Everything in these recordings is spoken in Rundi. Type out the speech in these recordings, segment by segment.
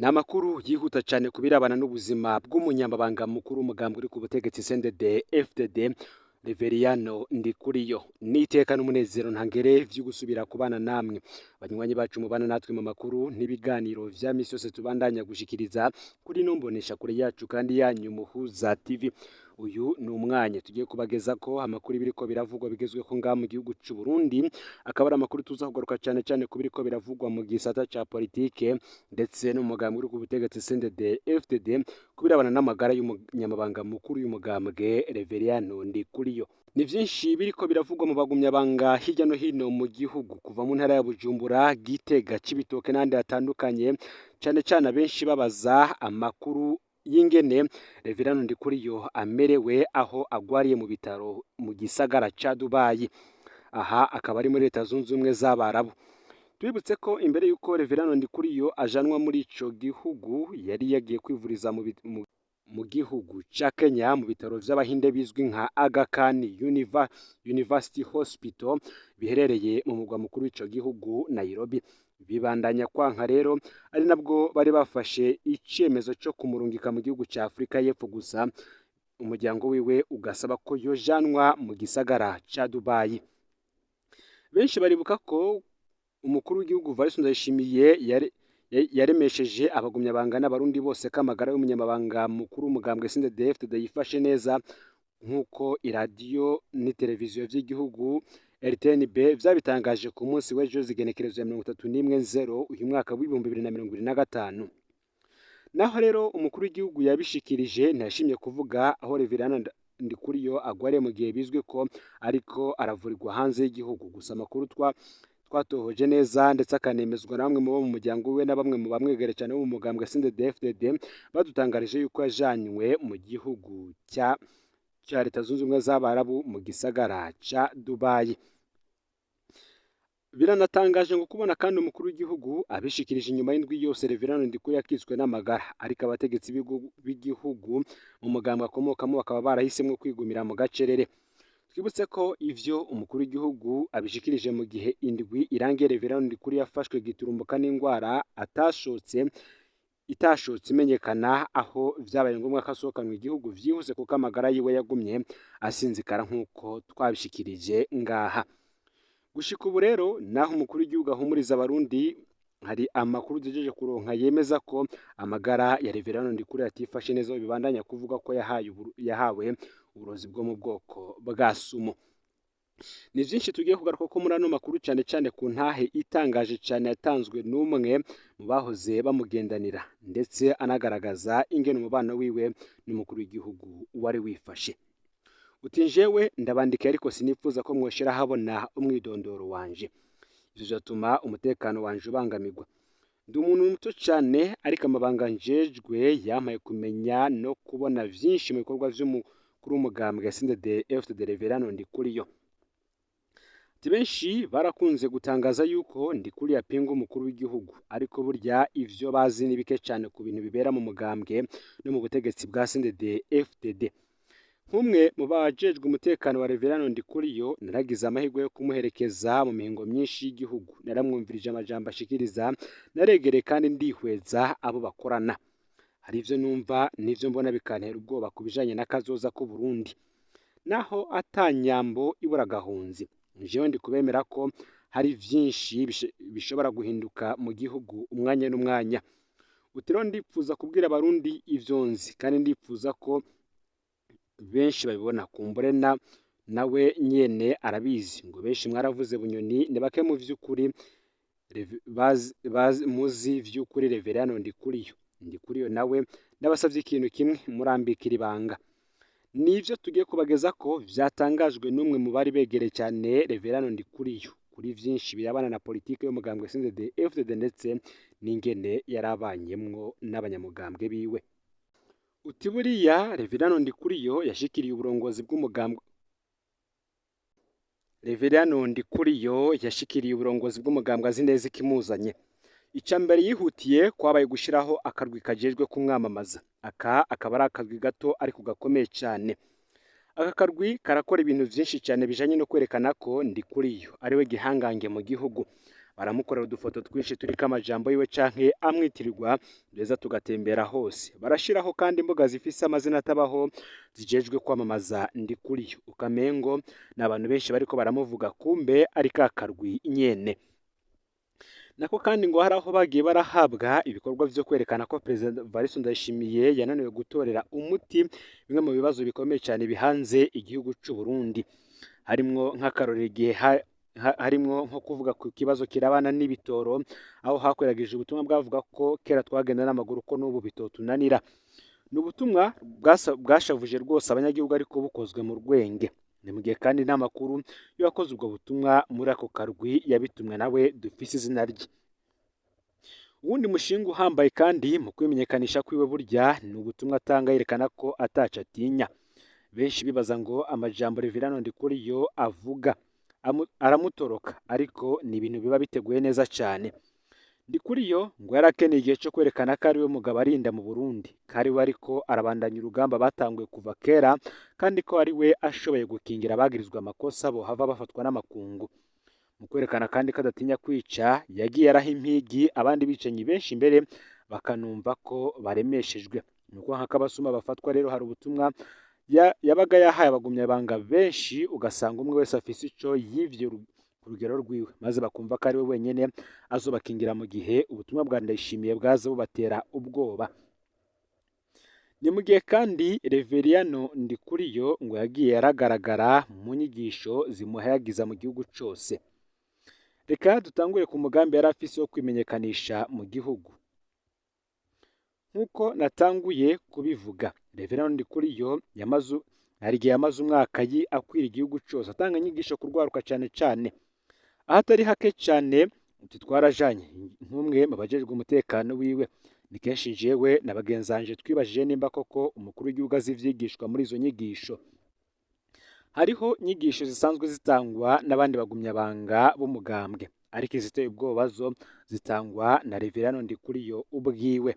Ni amakuru yihuta cyane ku birabana n'ubuzima bw'umunyamabanga mukuru w'umugambwe uri ku butegetsi CNDD FDD, Reveriyano Ndikuriyo. N'iteka n'umunezero ntangere vyo gusubira kubana namwe, banywanyi bacu mubana natwe mu makuru n'ibiganiro vya misi yose tubandanya gushikiriza kuri ino mbonesha kure yacu kandi yanyu, Muhuza TV. Uyu ni umwanya tugiye kubageza ko amakuru biriko biravugwa bigezweho ngaha mu gihugu c'u Burundi, akaba ari amakuru tuza kugaruka cyane cyane ku biriko biravugwa mu gisata ca politike ndetse n'umugambwe uri ku butegetsi CNDD FDD, kubirabana n'amagara y'umunyamabanga mukuru y'umugambwe, Reveriyano Ndikuriyo. Ni vyinshi biriko biravugwa mu bagumyabanga hirya no hino mu gihugu, kuva mu ntara ya Bujumbura, Gitega, Cibitoke n'ahandi hatandukanye, cane cane abenshi babaza amakuru y'ingene Reveriyano Ndikuriyo amerewe, aho agwariye mu bitaro mu gisagara ca Dubayi. Aha akaba ari muri Leta Zunze Ubumwe z'Abarabu. Tubibutse ko imbere y'uko Reveriyano Ndikuriyo ajanwa muri ico gihugu, yari yagiye kwivuriza mu gihugu ca Kenya, mu bitaro vy'Abahinde bizwi nka Aga Khan University Hospital, biherereye mu mugwa mukuru w'ico gihugu, Nairobi. Bibandanya kwanka rero, ari nabwo bari bafashe icemezo co kumurungika mu gihugu ca Afurika y'Epfo, gusa umuryango wiwe ugasaba ko yojanwa mu gisagara ca Dubayi. Benshi baribuka ko umukuru w'igihugu Evariste Ndayishimiye yaremesheje abagumyabanga n'Abarundi bose ko amagara y'umunyamabanga mukuru w'umugambwe CNDD-FDD yifashe neza, nk'uko iradiyo n'iteleviziyo vy'igihugu RTNB vyabitangaje ku munsi w'ejo, zigenekerezo ya 31/0 uyu mwaka w'2025. Naho rero umukuru w'igihugu yabishikirije, ntiyashimye kuvuga aho Reveriyano Ndikuriyo agwariye, mu gihe bizwi ko ariko aravurirwa hanze y'igihugu. Gusa amakuru twatohoje neza, ndetse akanemezwa na bamwe mu bo mu muryango we na bamwe mu bamwegereye cyane bo mu mugambwe CNDD-FDD, badutangarije yuko yajanywe mu gihugu cya Leta Zunze Ubumwe z'Abarabu, mu gisagara ca Dubayi. Biranatangaje ngo kubona kandi umukuru w'igihugu abishikirije inyuma y'indwi yose Reveriyano Ndikuriyo akitswe n'amagara, ariko abategetsi b'igihugu mu mugambwe akomokamo bakaba barahisemwo kwigumira mu gacerere. Twibutse ko ivyo umukuru w'igihugu abishikirije mu gihe indwi irangiye Reveriyano Ndikuriyo yafashwe giturumbuka n'ingwara itashotse imenyekana, aho vyabaye ngombwa ko asohokanwa igihugu vyihuse kuko amagara yiwe yagumye asinzikara, nk'uko twabishikirije ngaha. Gushika ubu rero, naho umukuru w'igihugu ahumuriza Abarundi, hari amakuru duhejeje kuronka yemeza ko amagara ya Reveriyano Ndikuriyo atifashe neza, bibandanya kuvuga ko yahawe uburozi bwo mu bwoko bwa sumo. Ni vyinshi tugiye kugaruka ko muri ano makuru, cane cane ku ntahe itangaje cane yatanzwe n'umwe mu bahoze bamugendanira, ndetse anagaragaza ingene umubano wiwe n'umukuru w'igihugu wari wifashe. Uti: "Njewe ndabandikiye, ariko sinifuza ko mwoshira habona umwidondoro wanje. Ivyo vyotuma umutekano wanje ubangamirwa. Ndi umuntu muto cane, ariko amabanga njejwe yampaye kumenya no kubona vyinshi mu bikorwa vy'umukuru w'umugambwe CNDD FDD, Reveriyano Ndikuriyo." Ati: "Benshi barakunze gutangaza yuko Ndikuriyo apinga umukuru w'igihugu, ariko burya ivyo bazi ni bike cane ku bintu bibera mu mugambwe no mu butegetsi bwa CNDD FDD. Nk'umwe mu bajejwe umutekano wa Reveriyano Ndikuriyo, naragize amahirwe yo kumuherekeza mu mihingo myinshi y'igihugu. Naramwumvirije amajambo ashikiriza, naregereye kandi ndihweza abo bakorana. Hari ivyo numva n'ivyo mbona bikantera ubwoba ku bijanye n'akazoza k'u Burundi. Naho ata nyambo ibura agahunzi, jewe ndi kubemera ko hari vyinshi bishobora guhinduka mu gihugu umwanya n'umwanya." Uti: "Rero ndipfuza kubwira Abarundi ivyo nzi, kandi ndipfuza ko benshi babibona. Kumbure na nawe nyene arabizi. Ngo benshi mwaravuze Bunyoni, ni bake mu vy'ukuri muzi vy'ukuri Reveriyano Ndikuriyo. Ndikuriyo nawe ndabasavye ikintu kimwe: murambikira ibanga." Nivyo tugiye kubageza ko vyatangajwe n'umwe mu bari begereye cyane Reveriyano Ndikuriyo kuri vyinshi birabana na politike y'umugambwe CNDD FDD, ndetse n'ingene yarabanyemwo n'abanyamugambwe biwe. Uti: "Buriya Reveriyano Ndikuriyo yashikiriye uburongozi bw'umugambwe, Reveriyano Ndikuriyo yashikiriye uburongozi bw'umugambwe azi neza ikimuzanye. Ica mbere yihutiye kwabaye gushiraho akarwi kajejwe kumwamamaza. Aka akaba ari akarwi gato ariko gakomeye cyane. Aka karwi karakora ibintu vyinshi cyane bijanye no kwerekana ko Ndikuriyo ariwe gihangange mu gihugu." Baramukorera udufoto twinshi turiko amajambo yiwe canke amwitirirwa, duheza tugatembera hose. Barashiraho kandi imbuga zifise amazina atabaho zijejwe kwamamaza Ndikuriyo, ukamengo ni abantu benshi bariko baramuvuga, kumbe ari ka karwi nyene. Nako kandi ngo hari aho bagiye barahabwa ibikorwa vyo kwerekana ko Perezida Evariste Ndayishimiye yananiwe gutorera umuti bimwe mu bibazo bikomeye cyane bihanze igihugu c'u Burundi, harimwo nk'akarorero igihe harimwo nko kuvuga ku kibazo kirabana n'ibitoro, aho hakwiragije ubutumwa bwavuga ko kera twagenda n'amaguru ko n'ubu bitotunanira. Ni ubutumwa bwashavuje rwose abanyagihugu, ariko bukozwe mu rwenge. Ni mu gihe kandi n'amakuru y'uwakoze ubwo butumwa muri ako karwi yabitumwe nawe dufise izina rye. Uwundi mushinga uhambaye kandi mu kwimenyekanisha kwiwe burya ni ubutumwa atanga yerekana ko ataco atinya. Benshi bibaza ngo amajambo Reveriyano Ndikuriyo avuga aramutoroka, ariko ni ibintu biba biteguye neza cyane. Ndikuriyo ngo yari akeneye igihe cyo kwerekana ko ariwe mugabo arinda mu Burundi, ko ariwe ariko arabandanya urugamba batanguye kuva kera, kandi ko ariwe ashoboye gukingira abagirizwa amakosa bohava bafatwa n'amakungu. Mu kwerekana kandi ko adatinya kwica, yagiye araha impigi abandi bicanyi benshi mbere bakanumva ko baremeshejwe. Nuko nk'akabasuma bafatwa rero hari ubutumwa yabaga yahaye abagumyabanga benshi, ugasanga umwe wese afise ico yivye ku rugero rwiwe, maze bakumva ko ariwe wenyene azobakingira mu gihe ubutumwa bwa Ndayishimiye bwaza bubatera ubwoba. Ni mu gihe kandi Reveriyano Ndikuriyo ngo yagiye aragaragara mu nyigisho zimuhayagiza mu gihugu cose. Reka dutangure ku mugambi yari afise wo kwimenyekanisha mu gihugu. Nk'uko natanguye kubivuga, Reveriyano Ndikuriyo hari igihe yamaze umwaka akwira igihugu cose atanga inyigisho ku rwaruka cane cane. Aho atari hake cane uti twarajanye nk'umwe mu bajejwe umutekano wiwe. Ni kenshi jewe na bagenzanje twibajije nimba koko umukuru w'igihugu azi ivyigishwa muri izo nyigisho. Hariho inyigisho zisanzwe zitangwa n'abandi bagumyabanga b'umugambwe, ariko iziteye ubwoba zo zitangwa na Reveriyano Ndikuriyo ubwiwe.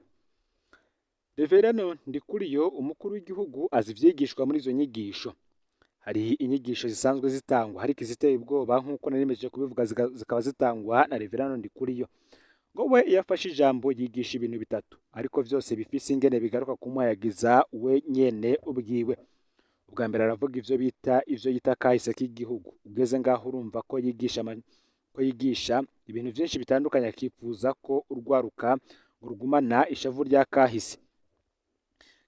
Reveriyano Ndikuriyo umukuru w'igihugu azi ivyigishwa muri izo nyigisho. Hari inyigisho zisanzwe zitangwa, ariko iziteye ubwoba nk'uko narimejeje kubivuga zikaba zitangwa na Reveriyano Ndikuriyo. Ngo we iyo afashe ijambo yigisha ibintu bitatu, ariko vyose bifise ingene bigaruka kumuhayagiza we nyene ubwiwe. Ubwa mbere aravuga ivyo yita kahise k'igihugu. Ugeze ngaho urumva ko yigisha ibintu vyinshi bitandukanye, akifuza ko urwaruka rugumana ishavu rya kahise.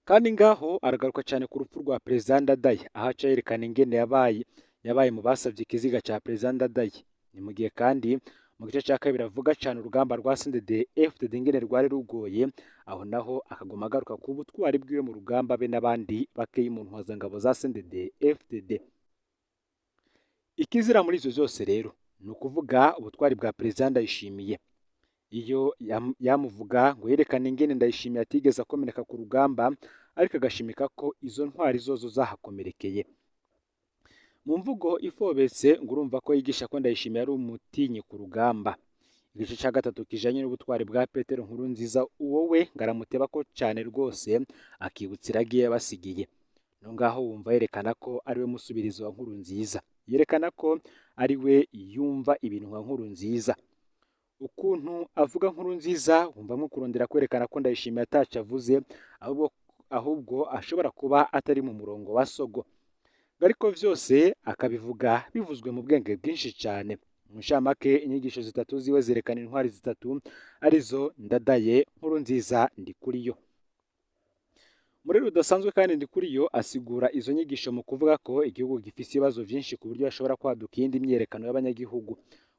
Kandi ngaho aragaruka cyane ku rupfu rwa Perezida Ndadaye, aho aca yerekana ingene yabaye mu basavye ikiziga ca Perezida Ndadaye. Ni mu gihe kandi mu gice ca kabiri avuga cyane urugamba rwa CNDD FDD ingene rwari rugoye, aho naho akaguma agaruka ku butwari bwiwe mu rugamba be n'abandi bakeyi mu ntwazangabo za CNDD FDD. Ikizira muri ivyo vyose rero ni ukuvuga ubutwari bwa Perezida Ndayishimiye. Iyo yamuvuga ngo yerekane ingene Ndayishimiye atigeze akomereka ku rugamba, ariko agashimika ko izo ntwari zozo zahakomerekeye. Mu mvugo ifobetse ngo urumva ko yigisha ko Ndayishimiye ari umutinyi ku rugamba. Igice ca gatatu kijanye n'ubutwari bwa Petero Nkurunziza, uwo we ngaramuteba ko cane rwose, akibutsa iragi yabasigiye. No ngaho wumva yerekana ko ariwe musubirizo wa Nkurunziza, yerekana ko ariwe yumva ibintu nka Nkurunziza. Ukuntu avuga Nkurunziza wumva nko kurondera kwerekana ko Ndayishimiye ataco avuze, ahubwo ashobora kuba atari mu murongo wa sogo. Ariko vyose akabivuga bivuzwe mu bwenge bwinshi cane. Mu ncamake inyigisho zitatu ziwe zerekana intwari zitatu arizo Ndadaye, Nkurunziza, Ndikuriyo. Muri rudasanzwe kandi Ndikuriyo asigura izo nyigisho mu kuvuga ko igihugu gifise ibibazo vyinshi ku buryo hashobora kwaduka iyindi myiyerekano y'abanyagihugu.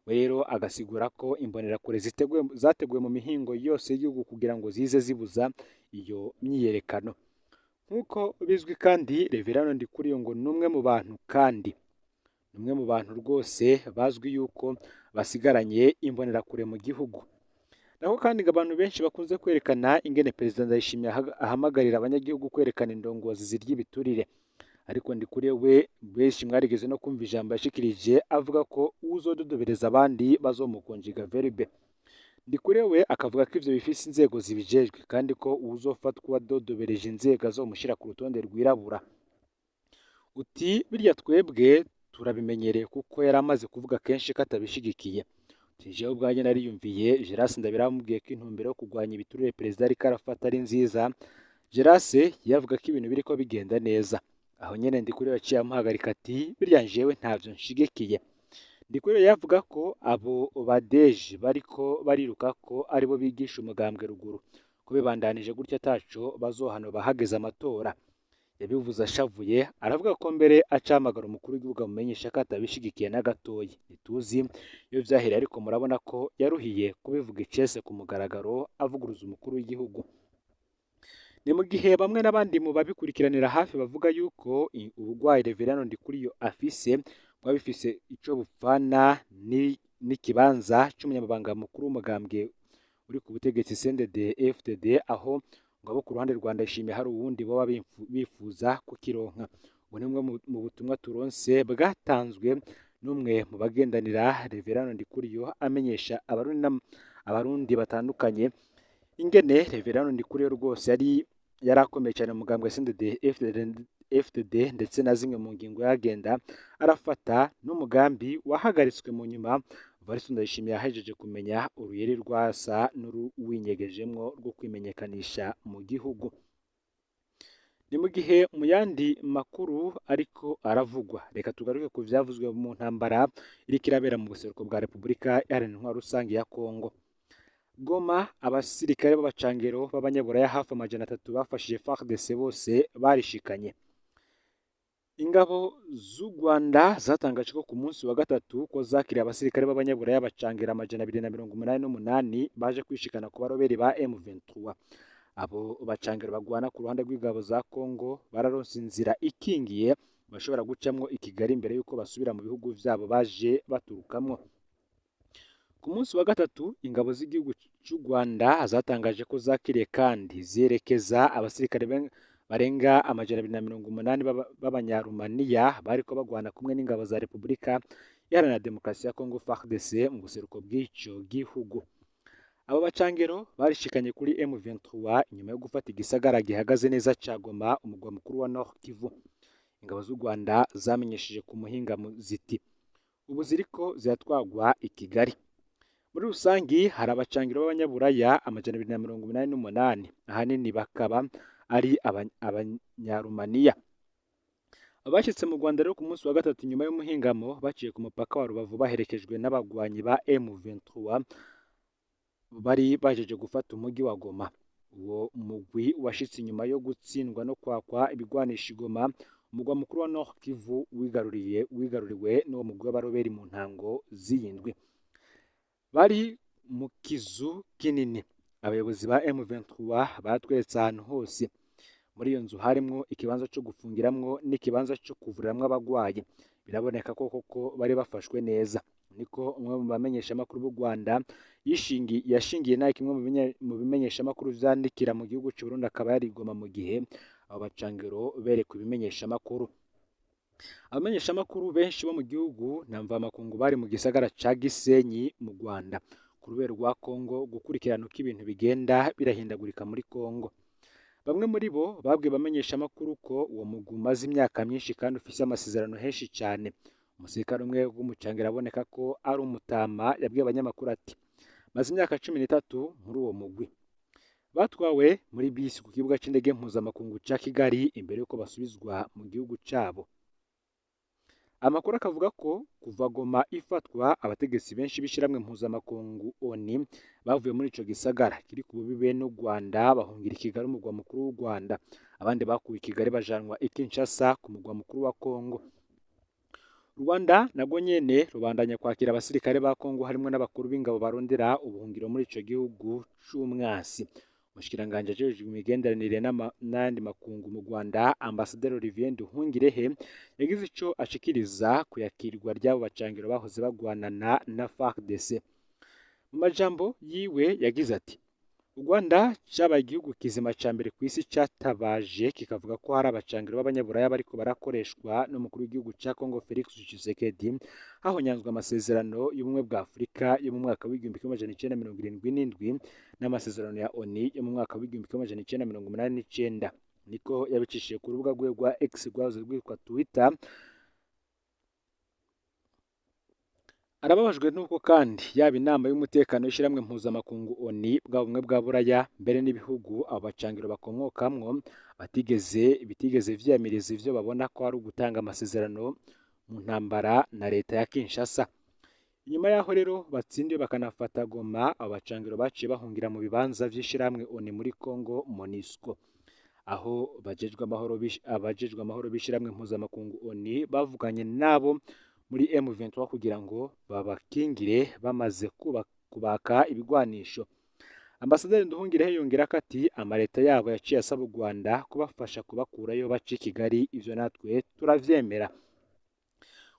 We rero agasigura ko imbonerakure zateguwe mu mihingo yose y'igihugu kugira ngo zize zibuza iyo myiyerekano. Nk'uko bizwi kandi Reveriyano Ndikuriyo ngo numwe mu bantu kandi numwe mu bantu rwose bazwi yuko basigaranye imbonerakure mu gihugu. Naho kandi ngo abantu benshi bakunze kwerekana ingene Perezida Ndayishimiye ahamagarira abanyagihugu kwerekana indongozi zirya ibiturire. Ariko Ndikuriyo we benshi mwarigeze no kumva ijambo yashikirije avuga ko uwuzododobereza abandi bazomukonjiga verbe. Ndikuriyo we akavuga ko ivyo bifise inzego zibijejwe kandi ko uwuzofatwa adodobereje inzego azomushira ku rutonde rwirabura. Uti birya twebwe turabimenyereye kuko yari amaze kuvuga kenshi ko atabishigikiye. Jewe ubwanjye nariyumviye Gerase Ndabira amubwiye ko intumbero yo kurwanya ibiturire perezida ariko arafata ari nziza. Gerase yavuga ko ibintu biriko bigenda neza. Aho nyene Ndikuriyo yaciye amuhagarika ati birya jewe ntavyo nshigikiye. Ndikuriyo yavuga ko abo badeje bariko bariruka ko aribo bigisha umugambwe ruguru, ko bibandanije gutya ataco bazohano bahageze amatora. Yabivuze ashavuye, aravuga ko mbere acahamagara umukuru w'igihugu amumenyesha ko atabishigikiye na gatoyi. Ntituzi iyo vyahereye, ariko murabona ko yaruhiye kubivuga icese ku mugaragaro avuguruza umukuru w'igihugu. Ni mu gihe bamwe n'abandi mu babikurikiranira hafi bavuga yuko ubugwayi Reveriyano Ndikuriyo afise bwaba bifise ico bupfana n'ikibanza c'umunyamabanga mukuru w'umugambwe uri ku butegetsi CNDD FDD, aho ngo abo ku ruhande rwa Ndayishimiye hari uwundi baba bifuza kukironka. Ubu ni bumwe mu butumwa turonse bwatanzwe n'umwe mu bagendanira Reveriyano Ndikuriyo amenyesha Abarundi batandukanye ingene Reveriyano Ndikuriyo rwose yari akomeye cyane mu mugambwe CNDD FDD, ndetse na zimwe mu ngingo yagenda arafata n'umugambi wahagaritswe mu nyuma Evariste Ndayishimiye yahejeje kumenya uruyeri rwasa n'uruwinyegejemwo rwo kwimenyekanisha mu gihugu. Ni mu gihe mu yandi makuru ariko aravugwa, reka tugaruke ku vyavuzwe mu ntambara iriko irabera mu buseruko bwa Repubulika Iharanira Intwaro Rusange ya Kongo. Goma, abasirikare b'abacangero b'abanyaburaya hafi 300 bafashije FARDC bose barishikanye. Ingabo z'u Rwanda zatangaje ko ku munsi wa gatatu ko zakiriye abasirikare b'abanyaburaya bacangera 288 baje kwishikana ku baroberi ba M23. Abo bacangero bagwana ku ruhande rw'ingabo za Kongo bararonse inzira ikingiye bashobora gucamwo i Kigali imbere yuko basubira mu bihugu vyabo baje baturukamwo. Ku munsi wa gatatu ingabo z'igihugu c'u Rwanda zatangaje ko zakiriye kandi zerekeza abasirikare barenga 280 b'abanyarumaniya bariko bagwana kumwe n'ingabo za Repubulika Iharanira Demokarasi ya Kongo FARDC mu buseruko bw'ico gihugu. Abo bacangero barishikanye kuri M23 inyuma yo gufata igisagara gihagaze neza ca Goma, umugwa mukuru wa Nord Kivu. Ingabo z'u Rwanda zamenyesheje ku muhingamo ziti ubu ziriko ziratwagwa i Kigali. Muri rusangi hari abacangiro b'abanyaburaya 288, ahanini bakaba ari abanyarumaniya. Abashyitse mu Rwanda rero ku munsi wa gatatu nyuma y'umuhingamo baciye ku mupaka wa Rubavu baherekejwe n'abagwanyi ba M23 bari bajeje gufata umujyi wa Goma. Uwo mugwi washitse inyuma yo gutsindwa no kwakwa ibigwanisho i Goma, umugwa mukuru wa Nord Kivu wigaruriwe n'uwo mugwi w'abaroberi mu ntango z'iyindwi. Bari mu kizu kinini. Abayobozi ba M23 batweretse ahantu hose. Muri iyo nzu harimwo ikibanza co gufungiramwo n'ikibanza co kuvuriramwo abagwayi. Biraboneka ko koko bari bafashwe neza. Niko umwe mu bamenyeshamakuru b'u Rwanda yashingiye nayo kimwe mu bimenyeshamakuru vyandikira mu gihugu c'u Burundi, akaba yari i Goma mu gihe abo bacangero berekwa ibimenyeshamakuru. Abamenyeshamakuru benshi bo mu gihugu na mvamakungu bari mu gisagara ca Gisenyi mu Rwanda, ku rubero rwa Kongo, gukurikirana uko ibintu bigenda birahindagurika muri Kongo. Bamwe muri bo babwiye abamenyeshamakuru ko uwo mugwi umaze imyaka myinshi kandi ufise amasezerano henshi cane. Umusirikare umwe w'umucangero aboneka ko ari umutama yabwiye abanyamakuru ati maze imyaka 13 muri uwo mugwi. Batwawe muri bisi ku kibuga c'indege mpuzamakungu ca Kigali imbere yuko basubizwa mu gihugu cabo. Amakuru akavuga ko kuva Goma ifatwa abategetsi benshi b'ishirahamwe mpuzamakungu ONU bavuye muri ico gisagara kiri ku bubibe n'u Rwanda bahungira i Kigali, umugwa mukuru w'u Rwanda. Abandi bakuwe i Kigali bajanwa i Kinshasa ku mugwa mukuru wa Kongo. U Rwanda narwo nyene rubandanya kwakira abasirikare ba Kongo harimwo n'abakuru b'ingabo barondera ubuhungiro muri ico gihugu c'umwasi. Umushikiranganji ajejwe imigenderanire n'ayandi makungu mu Rwanda, Ambasaderi Olivier Nduhungirehe, yagize ico ashikiriza ku yakirwa ry'abo bacangiro bahoze bagwanana na FARDC. Mu majambo yiwe yagize ati u Rwanda cabaye igihugu kizima ca mbere kw'isi catabaje kikavuga ko hari abacangiro b'abanyaburaya bariko barakoreshwa n'umukuru w'igihugu ca Congo Felix Tshisekedi, hahonyanzwe amasezerano y'ubumwe bwa Afurika yo mu mwaka w'1977 n'amasezerano ya ONU yo mu mwaka w'1989. Niko yabicishije ku rubuga rwiwe rwa X rwahoze rwitwa Twitter. Arababajwe n'uko kandi yaba inama y'umutekano y'ishyirahamwe mpuzamakungu ONU, bwa bumwe bwa Buraya, mbere n'ibihugu abo bacangiro bakomokamwo bitigeze vyiyamiriza ivyo babona ko ari ugutanga amasezerano mu ntambara na leta ya Kinshasa. Inyuma yaho rero batsindiwe bakanafata Goma, abo bacangiro baciye bahungira mu bibanza vy'ishirahamwe ONU muri Congo, MONUSCO, aho abajejwe amahoro b'ishirahamwe mpuzamakungu ONU bavuganye nabo muri M23 kugira ngo babakingire bamaze kubaka ibigwanisho. Ambasaderi Nduhungirehe yongerako ati amaleta yabo yaciye asaba u Rwanda kubafasha kubakurayo baca i Kigali, ivyo natwe turavyemera.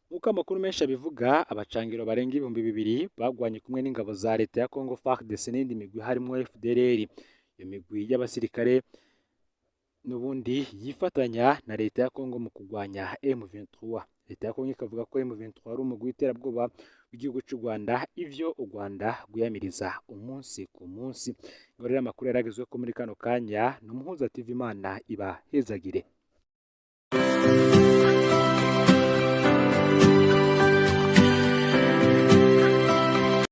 Nk'uko amakuru menshi abivuga, abacangiro barenga 2000 bagwanye kumwe n'ingabo za leta ya Congo FARDC n'indi migwi harimwo FDLR. Iyo migwi y'abasirikare n'ubundi yifatanya na leta ya Congo mu kurwanya M23. Leta ya Congo ikavuga ko M23 ari umugwi w'iterabwoba w'igihugu c'u Rwanda, ivyo u Rwanda rwiyamiriza umunsi ku munsi. Ngo rero amakuru yaragezweko muri kano kanya ni Umuhuza TV, Imana ibahezagire.